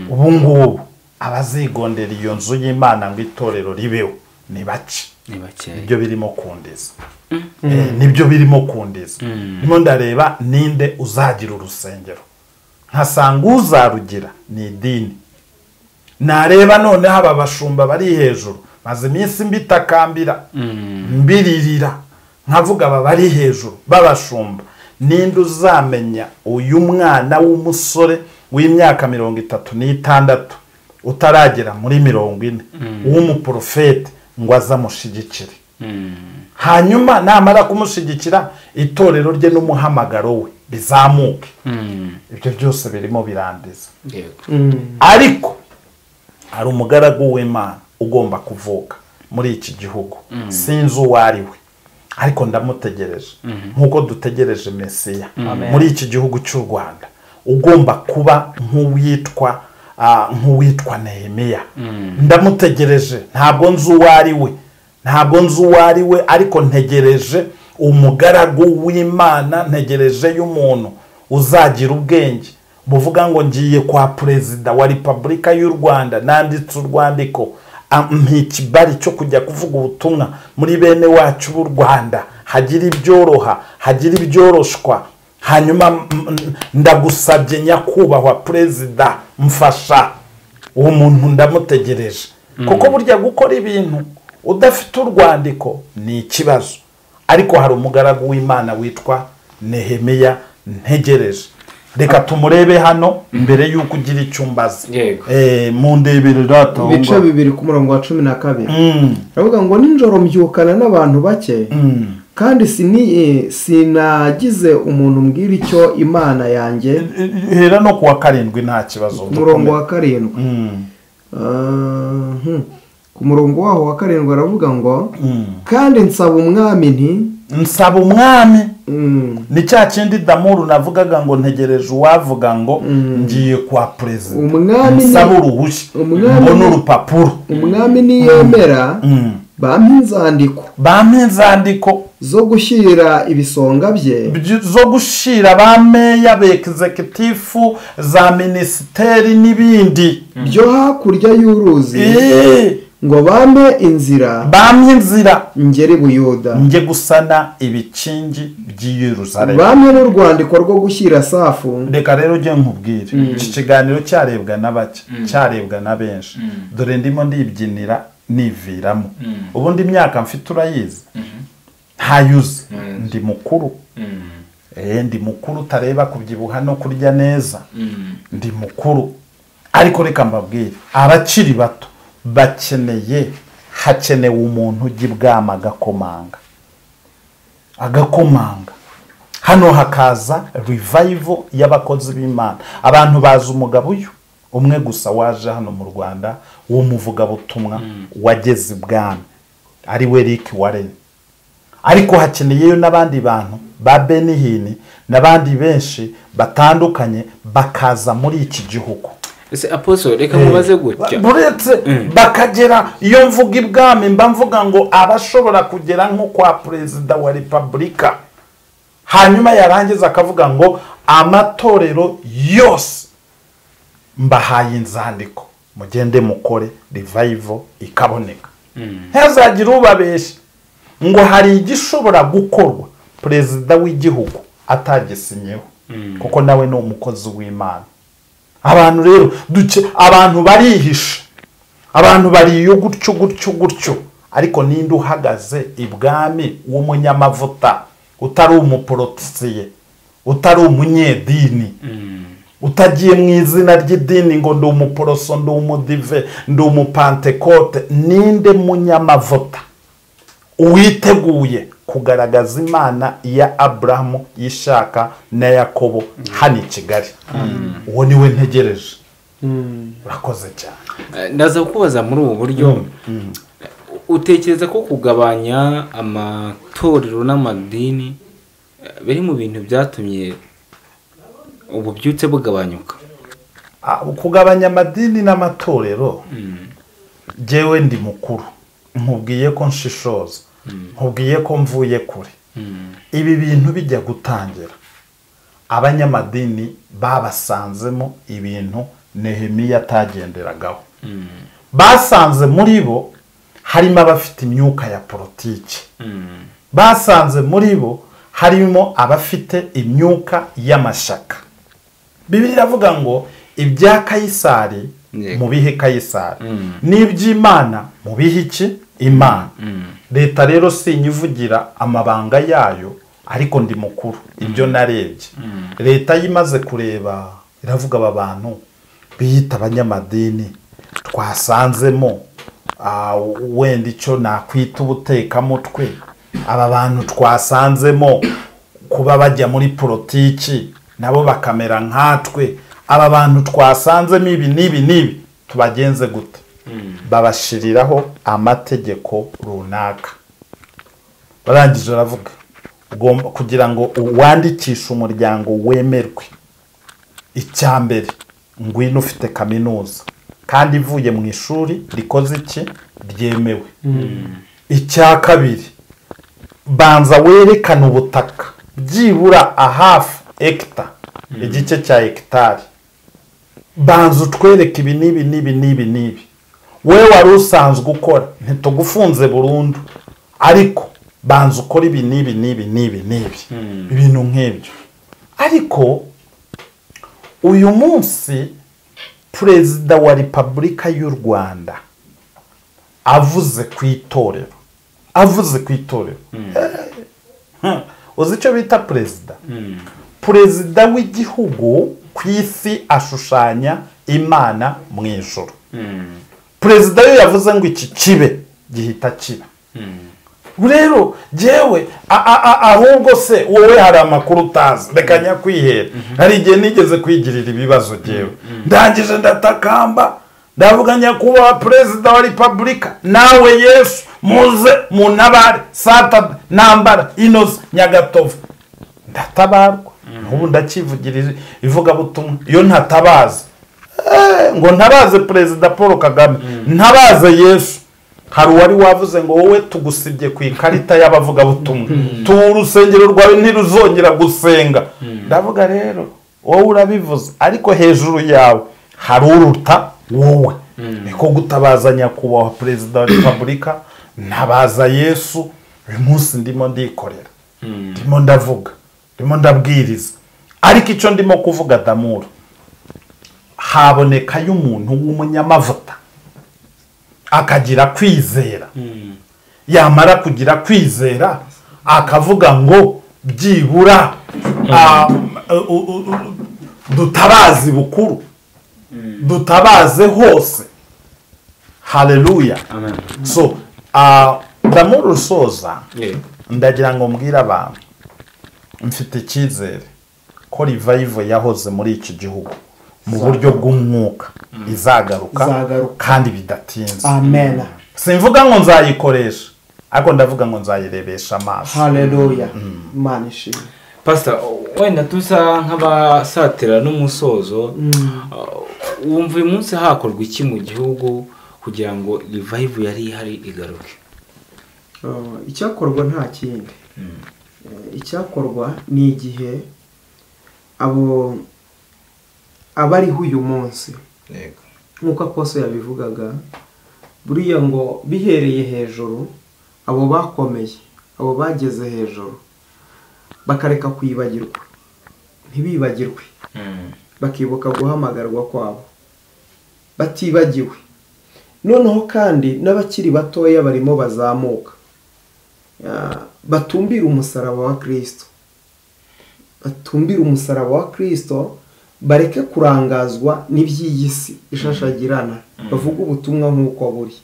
ubu ngubu abazigondera iyo nzu y'Imana ngo itorero ribeho ni bake. Nibyo birimo kundiza. Nibyo birimo kundiza. Ndimo ndareba ninde uzagira urusengero, nkasanga uzarugira ni idini. Nareba noneho aba bashumba bari hejuru, maze iminsi mbitakambira mbiririra, nkavuga aba bari hejuru babashumba Ninde uzamenya uyu mwana w'umusore w'imyaka 36 utaragera muri 40 w'umuprofete ngo azamushigikire? Hanyuma namara kumushigikira itorero rye n'umuhamagaro we bizamuke. Ibyo byose birimo birandiza. Ariko hari umugaragu w'Imana ugomba kuvuka muri iki gihugu, sinzi uwo ari we, ariko ndamutegereje nk'uko dutegereje Mesiya muri iki gihugu cy'u Rwanda, ugomba kuba nk'uwitwa Nehemiya. Ndamutegereje, ntabwo nzi uwo ari we, ntabwo nzi uwo ari we, ariko ntegereje umugaragu w'Imana, ntegereje y'umuntu uzagira ubwenge buvuga ngo ngiye kwa perezida wa Repubulika y'u Rwanda, nanditse urwandiko ikibari cyo kujya kuvuga ubutumwa muri bene wacu b'u Rwanda, hagira ibyoroha, hagira ibyoroshwa, hanyuma ndagusabye nyakubahwa perezida mfasha. Uwo muntu ndamutegereje, kuko burya gukora ibintu udafite urwandiko ni ikibazo. Ariko hari umugaragu w'Imana witwa Nehemiya ntegereje. Reka tumurebe hano mbere yuko ugira icyumbaza. Mu ndebere data ibice 2 ku murongo wa 12. Aravuga ngo nijoro mbyukana n'abantu bake, kandi sinagize umuntu mbwira icyo Imana yanjye. Hera no kuwa 7 nta kibazo. Umurongo wa 7. Ku murongo waho wa 7 aravuga ngo kandi nsaba umwami nti nsaba umwami. Ni cya kindi Damuru navugaga ngo ntegereje uwavuga ngo ngiye kwa perezida, nsaba uruhushya mbona urupapuro. Umwami niyemera bampa inzandiko zo gushyira ibisonga bye, zo gushyira ba meya, ba executive, za minisiteri n'ibindi byo hakurya y'uruzi, ngo bampe inzira, ngere Buyuda, nge gusana ibikingi by'i Yerusalemu, bampe n'urwandiko rwo gushyira Safu. Reka rero ujye nkubwire, iki kiganiro cyarebwa na bake, cyarebwa na benshi. Dore ndimo ndibyinira niviramo. Ubundi imyaka mfite urayizi, ntayuzi, ndi mukuru. Ndi mukuru utareba kubyibuha no kurya neza, ndi mukuru. Ariko reka mbabwire, abakiri bato bakeneye, hakenewe umuntu ujya ibwami agakomanga, agakomanga. Hano hakaza revival y'abakozi b'Imana. Abantu bazi umugabo uyu umwe gusa waje hano mu Rwanda w'umuvugabutumwa wageze ibwami, ari we Rick Warren. Ariko hakeneyeyo n'abandi bantu ba Benihini n'abandi benshi batandukanye bakaza muri iki gihugu. Ese apostle reka mubaze gutya, buretse bakagera iyo mvuga ibwami mba mvuga ngo abashobora kugera nko kwa perezida wa Repubulika, hanyuma yarangiza akavuga ngo amatorero yose mbahaye inzandiko mugende mukore revival ikaboneka. Ntazagira ubabesha ngo hari igishobora gukorwa perezida w'igihugu atagisinyeho, kuko nawe ni umukozi w'Imana. Abantu rero duke, abantu barihisha, abantu bariyo gutyo gutyo gutyo, ariko ninde uhagaze ibwami w'umunyamavuta utari umuporotisiye, utari umunyedini, utagiye mu izina ry'idini ngo ndi umuporoso, ndi umudive, ndi umupantekote? Ninde munyamavuta uwiteguye kugaragaza Imana ya Abrahamu, Ishaka na Yakobo hano i Kigali? Uwo niwe ntegereje. Urakoze cyane. Ndaza kubaza muri ubu buryo, utekereza ko kugabanya amatorero n'amadini biri mu bintu byatumye ububyutse bugabanyuka? Kugabanya amadini n'amatorero, jewe ndi mukuru, nkubwiye ko nshishoza, nkubwiye ko mvuye kure. Ibi bintu bijya gutangira, abanyamadini babasanzemo ibintu Nehemiya atagenderagaho. Basanze muri bo harimo abafite imyuka ya politiki, basanze muri bo harimo abafite imyuka y'amashyaka. Bibiliya iravuga ngo ibya Kayisari mubihe Kayisari, n'iby'Imana mubihe iki? Imana. Leta rero sinyivugira amabanga yayo, Ariko ndi mukuru, ibyo narebye. Leta yimaze kureba iravuga aba bantu biyita abanyamadini twasanzemo wenda icyo nakwita ubutekamutwe, aba bantu twasanzemo kuba bajya muri politiki nabo bakamera nkatwe, aba bantu twasanzemo ibi n'ibi n'ibi, tubagenze gute? Babashiriraho amategeko runaka. Barangije baravuga ugomba kugira ngo uwandikishe umuryango wemerwe, icya mbere ngwino ufite kaminuza kandi ivuye mu ishuri rikoze iki ryemewe. Icya kabiri, banza werekane ubutaka byibura a half hectare, igice cya hectare, banza utwereke ibi n'ibi n'ibi n'ibi n'ibi. Wewe wari usanzwe ukora ntitugufunze burundu, ariko banza ukora ibi n'ibi n'ibi n'ibi n'ibi, ibintu nk'ibyo. Ariko uyu munsi Perezida wa Repubulika y'u Rwanda avuze ku itorero, avuze ku itorero, uzi icyo bita perezida? Perezida w'igihugu ku isi ashushanya Imana mu ijuru. Perezida yo yavuze ngo iki kibe gihita kiba. Rero jewe ahubwo se wowe hari amakuru utazi, reka nyakwihera. Hari igihe nigeze kwigirira ibibazo jewe, ndangije ndatakamba ndavuga nyakubahwa Perezida wa Repubulika, nawe Yesu muze muntabare, sata nambara inoze Nyagatovu. Ndatabarwa ubu ndakivugira ivugabutumwa. Iyo ntatabaza ngo ntabaze Perezida Paul Kagame, ntabaze Yesu, hari uwari wavuze ngo wowe tugusibye ku ikarita y'abavugabutumwa, urusengero rwawe ntiruzongera gusenga. Ndavuga rero wowe urabivuze, ariko hejuru yawe hari uruta wowe. Niko gutabaza nyakubahwa Perezida wa Repubulika, ntabaza Yesu. Uyu munsi ndimo ndikorera, ndimo ndavuga, ndimo ndabwiriza, ariko icyo ndimo kuvuga Damuru, haboneka y'umuntu w'umunyamavuta akagira kwizera. Yamara kugira kwizera akavuga ngo byibura dutabaze bukuru, dutabaze hose. Haleluya. So Damuru usoza, ndagira ngo mbwire abantu mfite icyizere ko revival yahoze muri iki gihugu mu buryo bw'umwuka izagaruka kandi bidatinze. Amen. Simvuga ngo nzayikoresha, ariko ndavuga ngo nzayirebesha amaso. Haleluya. Imana ishimwe. Pastor, wenda tusa nk'abasatira n'umusozo, wumva uyu munsi hakorwa iki mu gihugu kugira ngo revival yari ihari igaruke? Icyakorwa nta kindi. Icyakorwa ni igihe abo abariho uyu munsi, nk'uko Aposo yabivugaga, buriya ngo bihereye hejuru, abo bakomeye, abo bageze hejuru, bakareka kwibagirwa, ntibibagirwe, bakibuka guhamagarwa kwabo batibagiwe. Noneho kandi n'abakiri batoya barimo bazamuka, batumbira umusaraba wa Kristo, batumbira umusaraba wa Kristo, bareke kurangazwa n'iby'iyi si ishashagirana, bavuga ubutumwa nk'uko buri.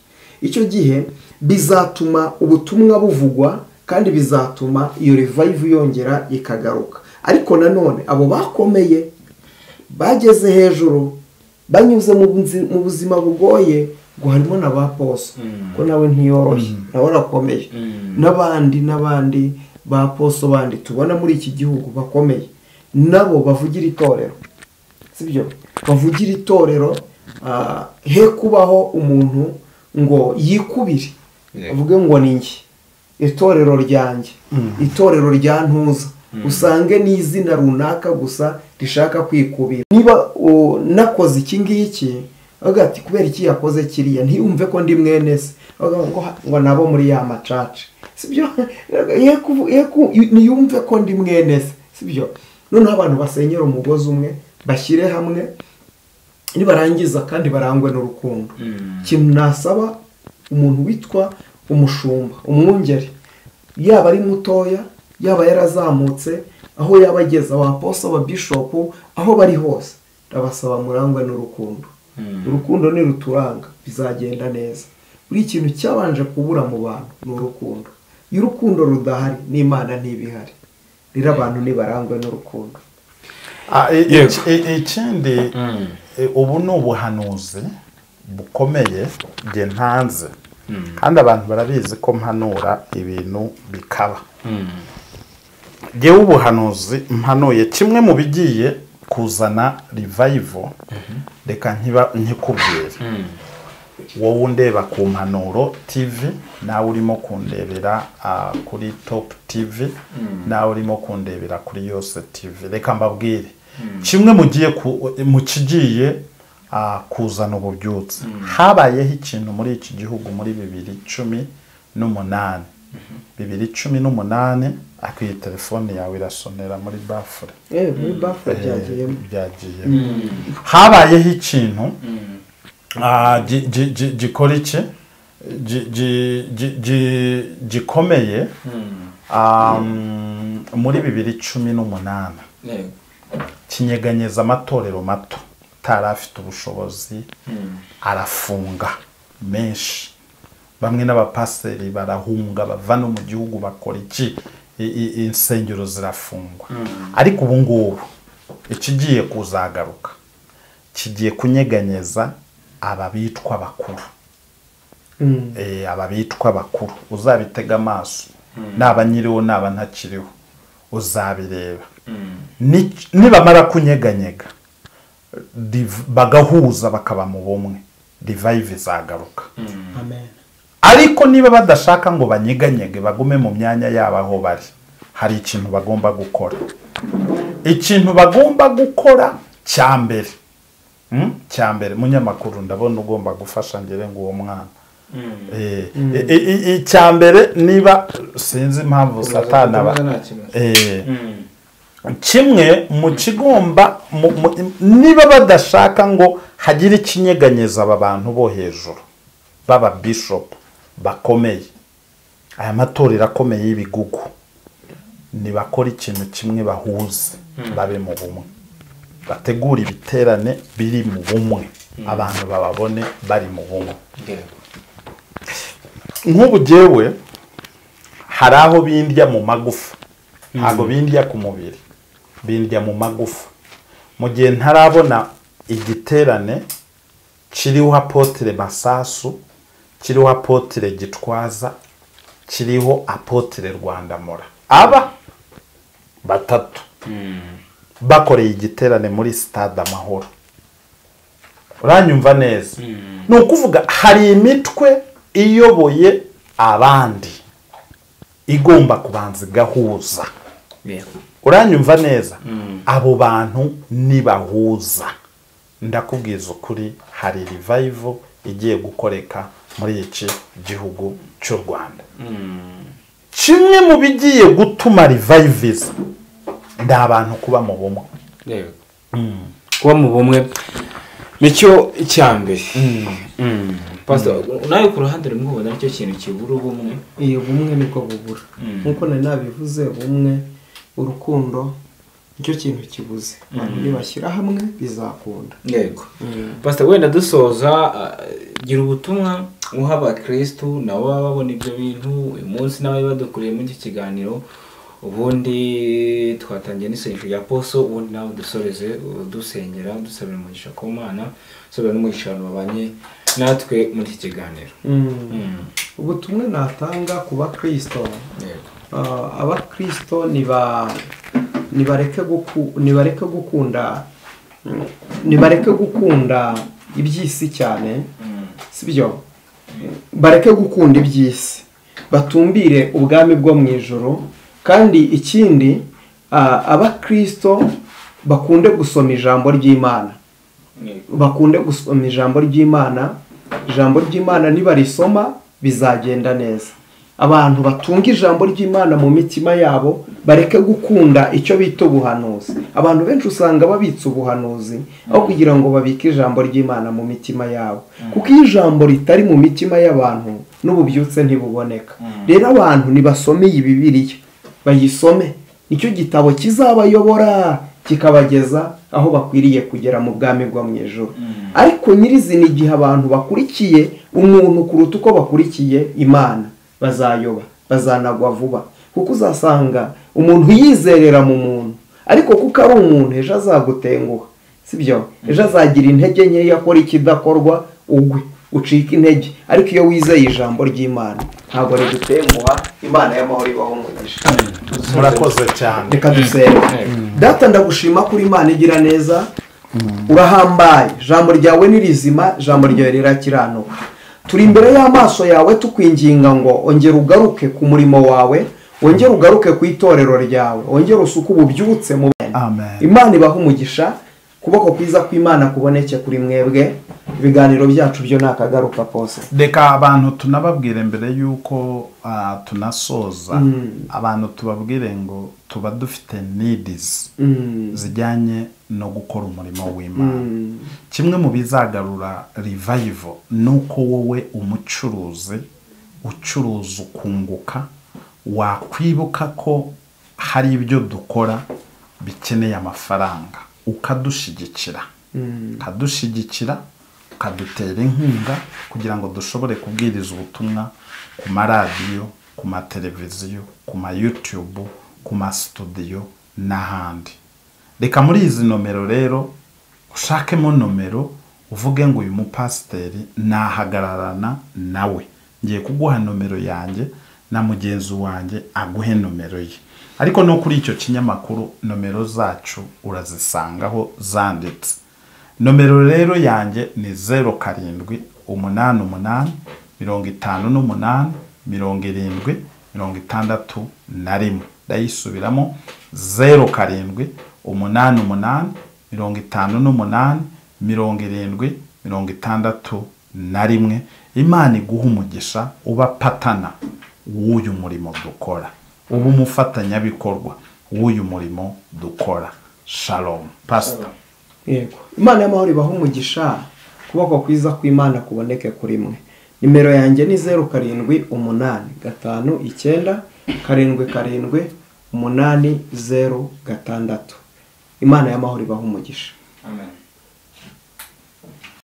Icyo gihe bizatuma ubutumwa buvugwa kandi bizatuma iyo revival yongera ikagaruka. Ariko nanone abo bakomeye bageze hejuru banyuze mu buzima bugoye, ngo harimo na ba Aposo, ko nawe ntiyoroshye, nawe arakomeye, n'abandi n'abandi ba Aposo bandi tubona muri iki gihugu bakomeye, nabo bavugira itorero, sibyo? Bavugira itorero, he kubaho umuntu ngo yikubire avuge ngo ni njye, itorero ryanjye, itorero rya ntuza, usange n'izina runaka gusa rishaka kwikubira. Niba nakoze iki ngiki, ati kubera iki yakoze kiriya, ntiyumve ko ndi mwene se, ngo nabo muri ya macaca, sibyo? Ntiyumve ko ndi mwene se, sibyo? Noneho abantu basenyera umugozi umwe, bashyire hamwe, nibarangiza kandi barangwe n'urukundo. Ikintu nasaba umuntu witwa umushumba, umwungeri, yaba ari mutoya yaba yarazamutse, aho yabageza abaposo, ababishopu, aho bari hose, ndabasaba murangwe n'urukundo. Urukundo ni ruturanga bizagenda neza. Buri kintu cyabanje kubura mu bantu ni urukundo. Iyo urukundo rudahari n'Imana ntibihari. Rero abantu nibarangwe n'urukundo. Ikindi ubu ni ubuhanuzi bukomeye nge ntanze, kandi abantu barabizi ko mpanura ibintu bikaba. Ngewe ubuhanuzi mpanuye kimwe mu bigiye kuzana revival, reka nkikubwire. Wowe undeba ku Mpanuro TV, nawe urimo kundebera kuri Top TV, nawe urimo kundebera kuri Yose TV, reka mbabwire kimwe mugiye mu kigiye kuzana ububyutse. Habayeho ikintu muri iki gihugu muri 2018. 2018 akwiye telefone yawe irasonera muri bafure. Muri bafure byagiyemo. Habayeho ikintu gikora iki gikomeye muri 2018, kinyeganyeza amatorero mato atarafite ubushobozi, arafunga menshi, bamwe n'abapaseri barahunga bava no mu gihugu bakora iki, insengero zirafungwa. Ariko ubu ngubu ikigiye kuzagaruka kigiye kunyeganyeza ababitwa bakuru. Ababitwa bakuru uzabitega amaso, naba nyiriho naba ntakiriho uzabireba. Nibamara kunyeganyega bagahuza bakaba mu bumwe, revive izagaruka. Amen. Ariko niba badashaka ngo banyeganyege bagume mu myanya yabo aho bari, hari ikintu bagomba gukora. Ikintu bagomba gukora cya mbere, cya mbere munyamakuru ndabona ugomba gufasha ngere ngo uwo mwana. Icya mbere, niba sinzi impamvu Satana aba kimwe mu kigomba, niba badashaka ngo hagire ikinyeganyeza aba bantu bo hejuru baba bishop bakomeye, aya matorero akomeye y'ibigugu, nibakora ikintu kimwe bahuze, babe mu bumwe, bategura ibiterane biri mu bumwe, abantu bababone bari mu bumwe. Nk'ubu jewe hari aho bindya mu magufa, ntabwo bindya ku mubiri, bindya mu magufa. Mu gihe ntarabona igiterane kiriho Apotre Masasu, kiriho Apotre Gitwaza, kiriho Apotre Rwandamura, aba batatu bakoreye igiterane muri Stade Amahoro. Uranyumva neza? Ni ukuvuga hari imitwe iyoboye abandi igomba kubanza igahuza. Uranyumva neza? Abo bantu nibahuza, ndakubwiza ukuri, hari revival igiye gukoreka muri iki gihugu cy'u Rwanda. Kimwe mu bigiye gutuma revival nda abantu kuba mu bumwe. Kuba mu bumwe nicyo icyambere. Pastor, nawe ku ruhande rumwe ubona nicyo kintu kibura ubumwe. Iyo bumwe nibwo bubura. Nkuko nari nabivuze, ubumwe, urukundo nicyo kintu kibuze. Abantu nibashyira hamwe bizakunda. Yego. Pastor, wenda dusoza, gira ubutumwa uha abakristu nabo babona ibyo bintu uyu munsi nawe badukuriye muri iki kiganiro. Ubundi twatangiye n'isengesho rya Poso, ubundi nawe dusoreze dusengera dusabira umugisha ku Mana, dusabira n'umugisha abantu babanye natwe muri iki kiganiro. Ubutumwa natanga ku bakristo, abakristo nibareke gukunda iby'isi cyane, sibyo? Bareke gukunda iby'isi, batumbire ubwami bwo mu ijuru. Kandi ikindi, abakristo bakunde gusoma ijambo ry'Imana. Bakunde gusoma ijambo ry'Imana. Ijambo ry'Imana nibarisoma bizagenda neza. Abantu batunga ijambo ry'Imana mu mitima yabo, bareke gukunda icyo bita ubuhanuzi. Abantu benshi usanga babitse ubuhanuzi aho kugira ngo babike ijambo ry'Imana mu mitima yabo. Kuko iyo ijambo ritari mu mitima y'abantu n'ububyutse ntibuboneka. Rero abantu nibasomeye Bibiliya, Bayisome, nicyo gitabo kizabayobora kikabageza aho bakwiriye kugera mu bwami bwo mu ijuru. Ariko nyirizina igihe abantu bakurikiye umuntu kuruta uko bakurikiye Imana, bazayoba, bazanagwa vuba. Kuko uzasanga umuntu yizerera mu muntu, ariko kuko ari umuntu ejo azagutenguha, sibyo? Ejo azagira intege nke yakora ikidakorwa, ugwe ucika intege. Ariko iyo wizeye ijambo ry'Imana ntabwo rigutenguha. Imana y'amahoro ibaho umugisha. Murakoze cyane. Reka dusenge. Data, ndagushima kuri Imana igira neza, urahambaye, ijambo ryawe ni rizima, ijambo ryawe rirakiranuka. Turi imbere y'amaso yawe tukwinginga ngo ongera ugaruke ku murimo wawe, wongere ugaruke ku itorero ryawe, wongere usuke ububyutse mu Amen. Imana ibaha umugisha, kuboko kwiza kw'Imana kuboneke kuri mwebwe. Ibiganiro byacu byo nakagaruka pose. Reka abantu tunababwire mbere yuko tunasoza, abantu tubabwire ngo tuba dufite needs zijyanye no gukora umurimo w'Imana. Kimwe mu bizagarura revival nuko wowe umucuruzi ucuruza ukunguka wakwibuka ko hari ibyo dukora bikeneye amafaranga, ukadushigikira, ukadutera inkunga kugira ngo dushobore kubwiriza ubutumwa ku maradiyo, ku mateleviziyo, ku ma YouTube, ku ma studio n'ahandi. Reka muri izi nomero rero ushakemo nomero uvuge ngo uyu mupasiteri nahagararana nawe, ngiye kuguha nomero yanjye na mugenzi wanjye aguhe nomero ye. Ariko no kuri icyo kinyamakuru nomero zacu urazisangaho zanditse. Nomero rero yanjye ni 07 88 58 70 61. Ndayisubiramo 07 88 58 70 61. Imana iguha umugisha, uba patana w'uyu murimo dukora, uba umufatanyabikorwa w'uyu murimo dukora. Shalom. Pastor. Yego. Imana y'amahoro ibaha umugisha, kuboko kwiza kw'Imana kuboneke kuri mwe. Nimero yanjye ni 07 8 5 9 7 7 8 0 6. Imana y'amahoro ibaha umugisha. Amen.